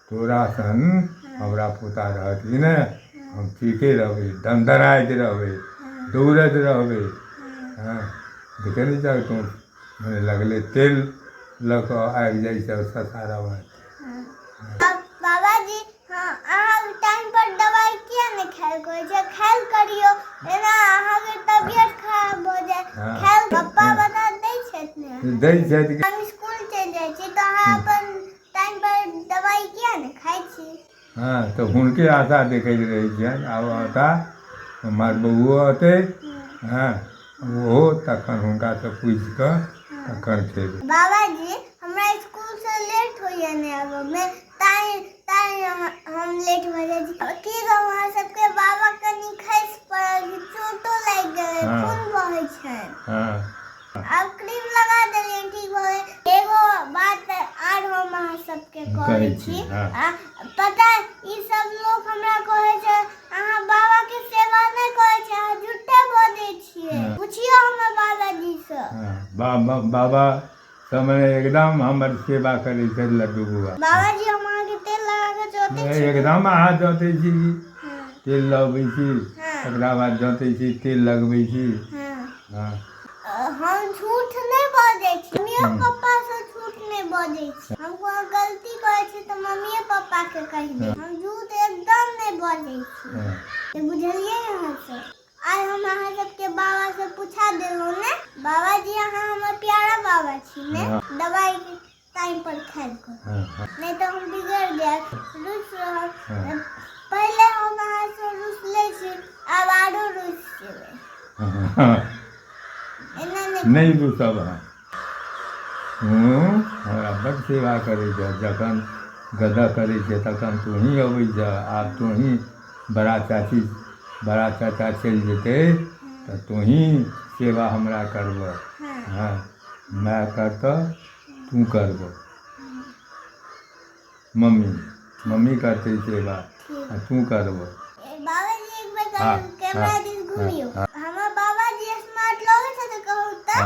तोरा सन हमरा पोता रहत कि ने, हम ठीके रहबै, दनदनाइत रहबै, दौड़ैत रहबै। हँ, देखै नहि छहक तू, मने लगले तेल लऽ कऽ आबि जाइ छै ससारा बात। बाबाजी, हँ, अहाँ टाइम पर दवाइ किया नहि खायल करै छियै? खायल करियौ, एना अहाँके तबियत खराब भऽ जायत। खायल पप्पा बता दै छथि ने? दै छथि। हम स्कूल चलि जाइ छी तऽ अहाँ अपन टाइम पर दवाइ किया नहि खाइ छी? हँ, तऽ हुनके आशा देखैत रहै छियनि, आब औता हमर बौओ अतै। हँ, ओहो तखन हुनकासँ पूछि कऽ तखन खेबै। बाबाजी, हमरा स्कूलसँ लेट होइए ने आबऽमे, ताहि हम लेट भऽ जाइ छी। की कहू अहाँ सबके, बाबा कनि खसि पड़ल, चोटो लागि गेलै, खून बहै छनि। आब क्रीम लगा देलियै, ठीक भऽ गेल। एगो बात आर हम अहाँ सबके कहै छी। पता ई सब लोक हमरा कहै छै, अहाँ बाबा के सेवा नहि करै छै, अहाँ झूठे बजै छियै। पुछियौ हमर बाबाजी सँ। बाबा सब एकदम हमर सेवा करै छै लड्डू बुआ। बाबाजी, हम अहाँके तेल लगा कऽ जोतै छी? एकदम, अहाँ जोतै छी, तेल लगबै छी, तकरा बाद जोतै छी, तेल लगबै छी। हँ, हम झूठ नहि बजै छी, मम्मियो पप्पा से झूठ नहि बजै छी। हम कोनो गलती करै छी तऽ मम्मियो पप्पा के कहि दै। हम झूठ एकदम नहि बजै छी, बुझलियै अहाँ सब? आइ हम अहाँ सबके बाबा से पूछा देलहुँ ने। बाबाजी, अहाँ हमर प्यारा बाबा छी ने? दवाई टाइम पर खायल करू, नहि तऽ हम बिगड़ जायब, रुस रहब। पहिले हम अहाँ से रुस लै छी, आब आरो रुस जेबै। एना नहि नहि रुसब हम। हमरा बड्ड सेवा करै छह। जखन गदह करै छै तखन तोहीं अबै छह। आब तोहीं बड़ा चाची, बड़ा चाचा चलि जेतै तऽ तोहीं सेवा हमरा करबह। हँ, माय करतह, तू करबह, मम्मी मम्मी करतै सेवा आ तू करबह। बाबाजी, एक बेर कैमरा दिस घुमियौ। हमर बाबाजी स्मार्ट लगै छै तऽ कहू तऽ?